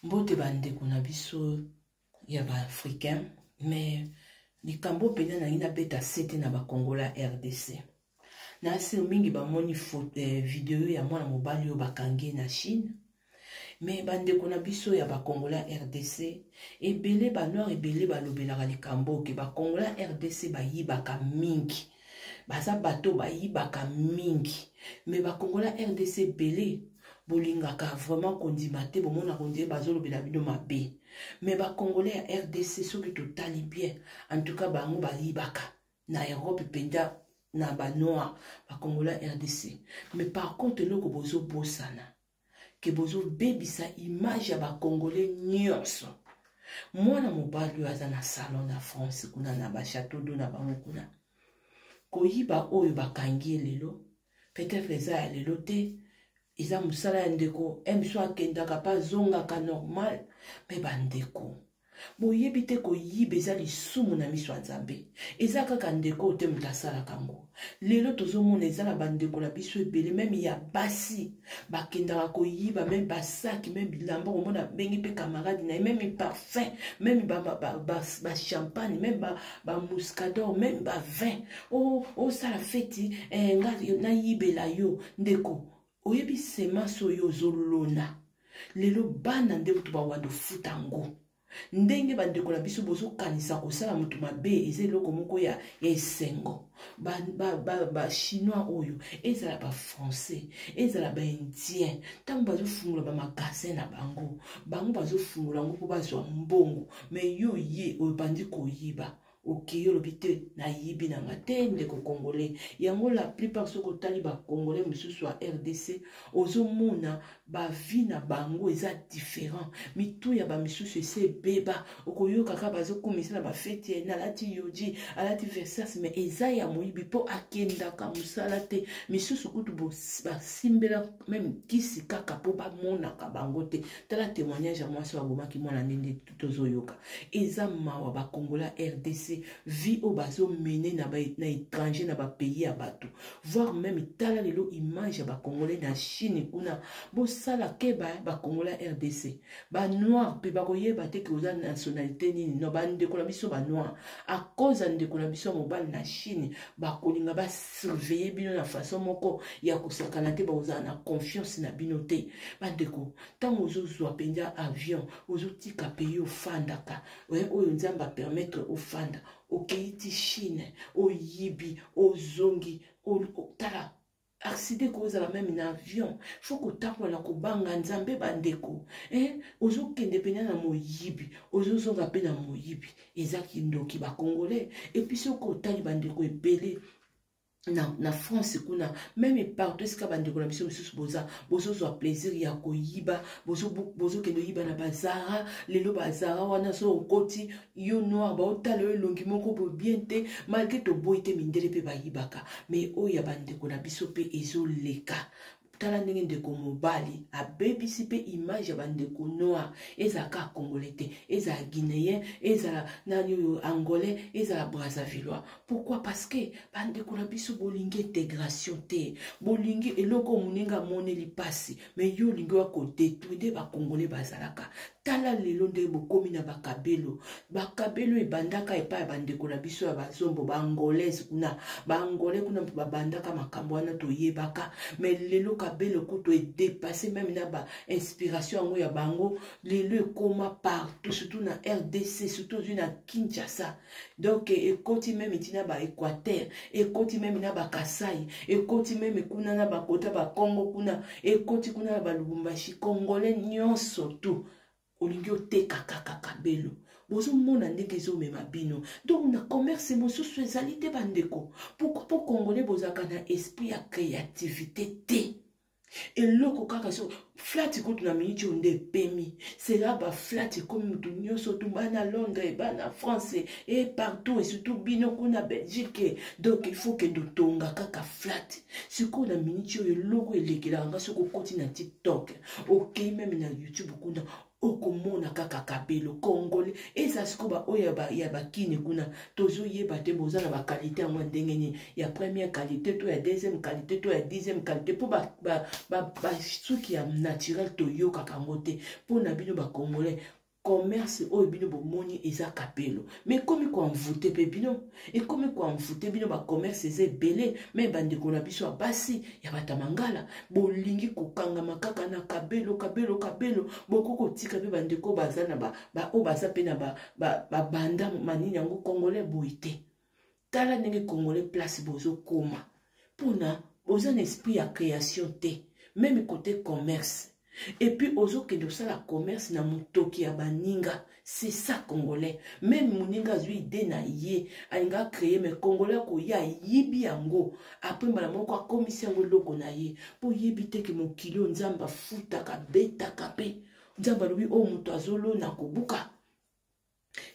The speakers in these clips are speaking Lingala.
Mbote bandeko na biso ya baafricain, mais likambo mpenza nangi nabeta sete na bakongola RDC. Na sio mingi bamoni video ya mwana mobali oyo bakangi na Chine. Me bandeko na biso ya bakongola RDC ebele, banoir ebele balobelaka likambo ke bakongola RDC bayibaka mingi, baza bato bayibaka mingi. Me bakongola RDC ebele bolingaka vraiment kondima te, bomonaka ondire bazolobela bino mabe. Me bakongolais ya RDC, soki totali bien, en tout cas bango bayibaka na Europe mpenza, na banoir bakongolais RDC. Mais par contre, eloko bozobosana ke bozobebisa image ya bakongolais nyonso. Mwana mobali oyo aza na salon na France kuna, na bachateau d'eau na bango kuna, koyiba oyo bakangi ye lelo, peut-être eza ya lelo te, eza mosala ya ndeko mso, akendaka mpe azongaka normal. Me bandeko, boyebi te koyiba eza lisumu na miso ya Nzambe. Eza kaka ndeko oyo te moto asalaka yango. Lelo tozomona eza na bandeko na biso ebele, meme ya basi, bakendaka koyiba meme basaki, meme bilamba. Komona abengi mpe camarade na ye, meme parfum, meme bachampagne, meme bamuscador, meme bavin. Osala feti, nga nayibela yo. Ndeko, oyebi semence oyo ozolona lelo, bana nde moto bawanda ofuta yango. Ndenge bandeko na biso bozokanisa kosala moto mabe eza eloko moko ya esengo. Bachinois oyo, ezala bafrançais, ezala baindien, ntango bazofungola bamagasin na bango, bango bazofungola yango mpo bazwa mbongo. Me yo ye obandi koyiba, okei olobi te nayibi na nga te. Ndeko congolais, yango la plupart, soki otali bacongolais mosusu ya RDC, ozomona bavie na bango eza différent. Mitu ya bamisusu ese ebeba. Okoyoka kaka bazokumisa na bafeti, nalati Yohji, alati Versace, mais eza ya moyibi mpo akendaka mosala te. Misusu kutu basimbela meme kisi kaka mpo bamonaka bango te. Tala témoignage ya mwasi oyo abomaki mwana, ndenge tozoyoka, eza mawa. Bakongola RDC, vie oyo bazomene na étranger, na bapays ya bato, voire même tala lelo image ya bakongolais na Chine kuna. Bosala keba, bakongola RDC. Banoir mpe bakoyeba te ke oza nationalité nini. No bandeko na biso banoir, à cause ya ndeko na biso ya mobali na Chine, bakolinga basurveille bino na façon moko ya kosakana te. Bakozala na confiance na bino te. Bandeko, ntango ozozwa mpenza avion, ozotika pays ofandaka, oyo Nzambe apermettre ofanda, okei ti Chine, oyibi, ozongi, tala accident kozala meme na avion. Fo kotambola kobanga Nzambe, bandeko. Ozokende mpenza na moyibi, ozozonga mpe na moyibi. Eza kindoki, bakongolais. Et puis soki otali bandeko ebele na France kuna, meme partout esika bandeko na biso mosusu boza, bozozwa plaisir ya koyiba, bozokende oyiba na bazara. Lelo bazara wana, so okoti yo noir, baotala yo elongi moko boye bien te. Malgré toboyi te, mindele mpe bayibaka, mais oyo ya bandeko na biso mpe ezoleka. Tala ndenge ndeko mobali abebisi mpe image ya bandeko noir. Ezala kaka congolais te, ezala guinéen, ezala nani oyo, angolais, ezala brazzavillois. Pourquoi? Parce que bandeko na biso bolingi intégration te. Bolingi eloko moninga amoneli mpasi, mais yo olingi oya kodétruire nde bakongolais bazalaka. Tala lelo ndenge bokomi na bakabelo. Bakabelo ebandaka epai ya bandeko na biso ya bazombo, baangolaise kuna, baangolais kuna mpo babandaka makambo wana, toyebaka. Mais lelo kabelo kutu edépasse meme na bainspiration yango ya bango. Lelo ekoma partout, surtout na RDC, surtout ozwi na Kinshasa. Donc ekoti meme ntina baéquateur, ekoti meme na bakasai, ekoti meme kuna na bakota bakongo kuna, ekoti kuna na balubumbashi. Congolais nyonso tu olingi oteka kaka kabelo. Bozomona ndenge ezomema bino. Donc na commerce mosusu ezali te, bandeko. Pourquoi? Po congolais bozalaka na esprit ya créativité te. Eloko kaka so flat kutu na miniti oyo nde epemi sela baflat, ekomi motu nyonso tu, bana Londres, bana France e partout, et surtout bino kuna Belgique. Donc il faut kende otonga kaka flat. Sikoyo na miniti oyo, eloko elekelaka nga, soki okoti na TikTok, okei meme na YouTube kuna. Okomona kaka kabelo congolais eza sikoyo baoyo ya bakini kuna tozoyeba te boza na bakalite yango ya ndenge nini, ya première qualité to ya deuxième qualité to ya dixième qualité, mpo basuki ya naturel toyokaka yango te. Mpo na bino bacongolais, commerce oyo bino bomoni eza kapelo, mais ekomi koenvoûter mpe bino, ekomi koenvoûter bino. Bacommerce eza ebele, mais bandeko na biso ya basi ya bato ya mangala, bolingi kokangama kaka na kabelo, kabelo, kabelo. Bokoki kotika mpe bandeko baza na oyo baza mpe na babanda manini yango. Congolais boye te. Tala ndenge congolais place bozokoma, mpona boza na esprit ya création te, même côté commerce. Et puis ozokende kosala commerce na motoki ya baninga. C'est ça, congolais. Même moninga azwi idée na ye, alinga acréer, mais congolais akoya, ayibi yango, après mbala moko akomisi yango eloko na ye. Mpo oyebi te ke mokili oyo Nzambe afutaka, abetaka mpe Nzambe alobi oyo moto azolona kobuka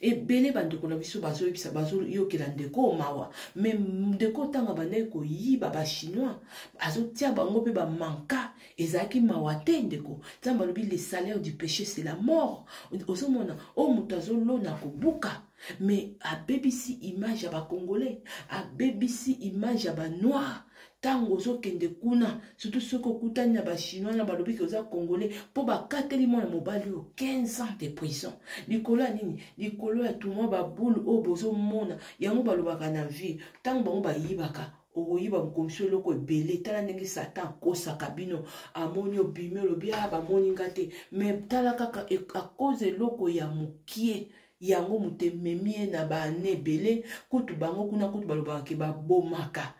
ebele. Bandeko na biso bazoyebisa, bazoyokela ndeko mawa, mais ndeko ntango bandaki koyiba bachinois, azotia bango mpe bamanka, ezalaki mawa te. Ndeko, Nzambe alobi: "Le salaire du péché, c'est la mort." Ozomona oyo moto azolona kobuka, mais abebisi image ya bacongolais, abebisi image ya banoir. Ntango ozokende kuna, surtout soki okutani na bachinois na balobi ke oza congolais, mpo bakateli mwana mobali oyo 15 ans de prison likolo ya nini? Likolo ya tumwa babulu oyo bozomona yango. Balobaka na vie, ntango bango bayibaka, okoyiba mokomisi eloko ebele. Tala ndenge Satan akosaka bino. Amoni obimi, olobi: "A, bamoni nga te." Mais tala kaka, akoza eloko ya mokie yango, moto ememi ye na baane ebele. Kutu bango kuna kutu balobaka ke babomaka.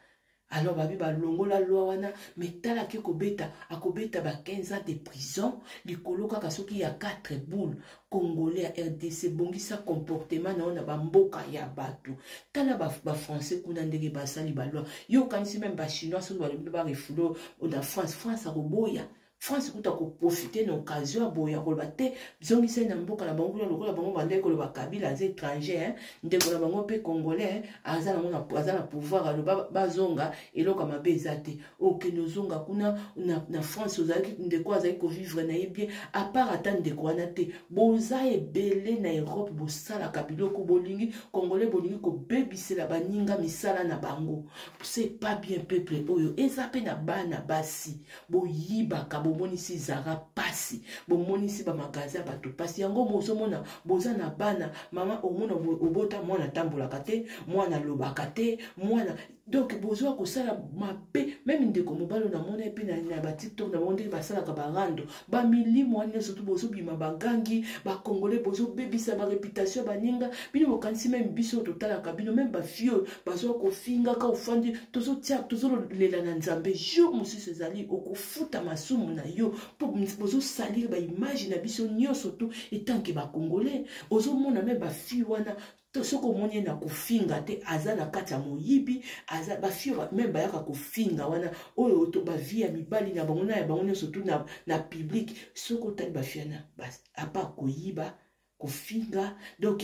Alors babi balongola loi wana, mais tala ake kobeta, akobeta ba 15 ans de prison likolo kaka soki ya 4 boule. Congolais ya RDC, bongisa comportement na yo na bamboka ya bato. Tala bafrançais kuna ndenge basali baloi. Yo okanisi même bachinois soki balobi barefouler na France, France akoboya? France kuta koprofiter na occasion ya boye, akoloba te, zongisa ye na mboka na bango kuna. Lokola bango bandeki koloba Kabila aza étranger, ndeko na bango mpe congolais aza nango, aza na pouvoir, aloba bazonga, eloko ya mabe eza te. Okende ozonga kuna na France, ozalaki ndeko azalaki kovivre na ye bien. À part ata ndeko wana te, boza ebele na Europe, bosalaka biloko bolingi. Congolais, bolingi kobebisela baninga misala na bango, c'est pas bien. Peuple oyo eza mpe na bana basi, boyibaka, bomonisi Zara pasi, bomonisi bamagasin ya bato pasi. Yango bozomona boza na bana mama, omona obota mwana atambolaka te, mwana alobaka te, mwana. Donc bozwa kosala mabe. Même ndeko mobali oyo namona ye mpe na baTikTok na bango, ndenge basalaka barando, bamilimo wana nyonso tu bozobima bagangi. Bacongolais, bozobebisa baréputation ya baninga. Bino bokanisi même biso totalaka bino, même bafille oyo bazwa kofingaka, ofandi, tozotia, tozolela na Nzambe. Jour mosusu ezali okofuta masumu na yo, mpo bozosalire baimage na biso nyonso tu etanke bacongolais. Ozomona même bafille wana, soki omoni ye na kofinga te, aza na kati ya moyibi. Aza bafille même bayaka kofinga wana oyo bavie ya mibali na bango na ya bango nyonso tu na public. Soki otali bafille wana, à part koyiba, kofinga, donc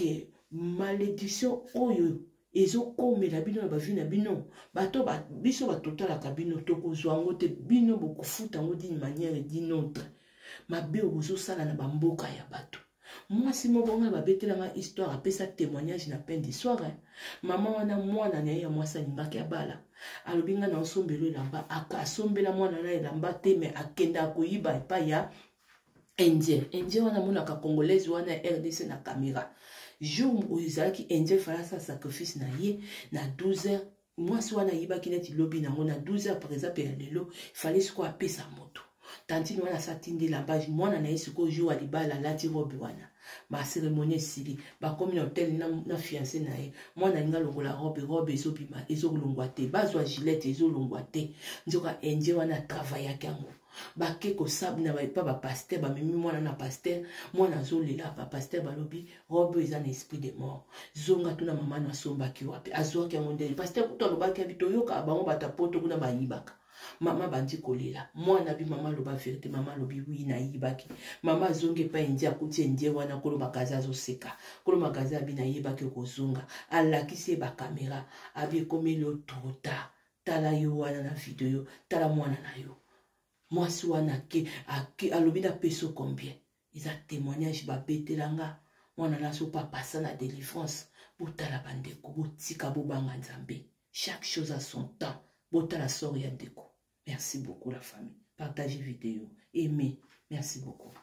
malédiction oyo ezokomela bino na bavie na bino. Bato biso batotalaka bino, tokozwa yango te. Bino bokofuta yango d'une manière d'une autre, mabe oyo bozosala na bamboka ya bato. Mwasi moko ngai babetelanga histoire, apesa témoignage na peine d'histoire. Mama wana, mwana na ye ya mwasi alingaki abala. Alobi: "Ngai na osombela elamba." Asombela mwana na elamba te, mais akendaka koyiba epai ya indien. Indien wana amonaka congolaise wana ya RDC na caméra. Jour oyo ezalaki, indien fallait asala sacrifice na ye na 12 heures. Mwasi wana ayibaki neti lobi nango na 12 heures, par exemple ya lelo, fallait sikoyo apesa moto. Tantine wana asa atindi elamba mwana na ye. Sikoyo jour ya libala, alati robe wana, bacérémonie esili, bakomi na hotel na fiancé na ye. Mwana alingi alongola robe, robe ezobima, ezolongwa te. Bazwa gilete, ezolongwa te. Nzoka indien wana atravaillaki yango. Bake kosabina epa bapasteur, bamemi mwana na pasteur. Mwana azolela. Bapasteur balobi: "Robe oyo eza na esprit de mort, zonga, tuna mama no asombaki wapi, azwaki yango ndenge." Pasteur kutu alobaki abi toyokaka bango bato poto kuna bayibaka. Mama bandi kolela. Mwana bi: "Mama, aloba vérité." Mama alobi: "Oui, nayibaki." Mama azongi epai indien, akuti indien wana kolo magasin azoseka. Kolo magasin abi: "Nayebaki kozonga." Alakisi ye bacaméra, abi: "Ekomeli yo trop tard. Tala yo wana na video, tala mwana na yo." Mwasi wana ake, ake, alobi: "Napesa combien?" Eza témoignage babetela nga mwana na so papa na délivrance. Botala bandeko, botika bobanga Nzambe. Chaque chose a son temps. Botala sort ya ndeko. Merci beaucoup la famille. Partagez vidéo, aimez. Merci beaucoup.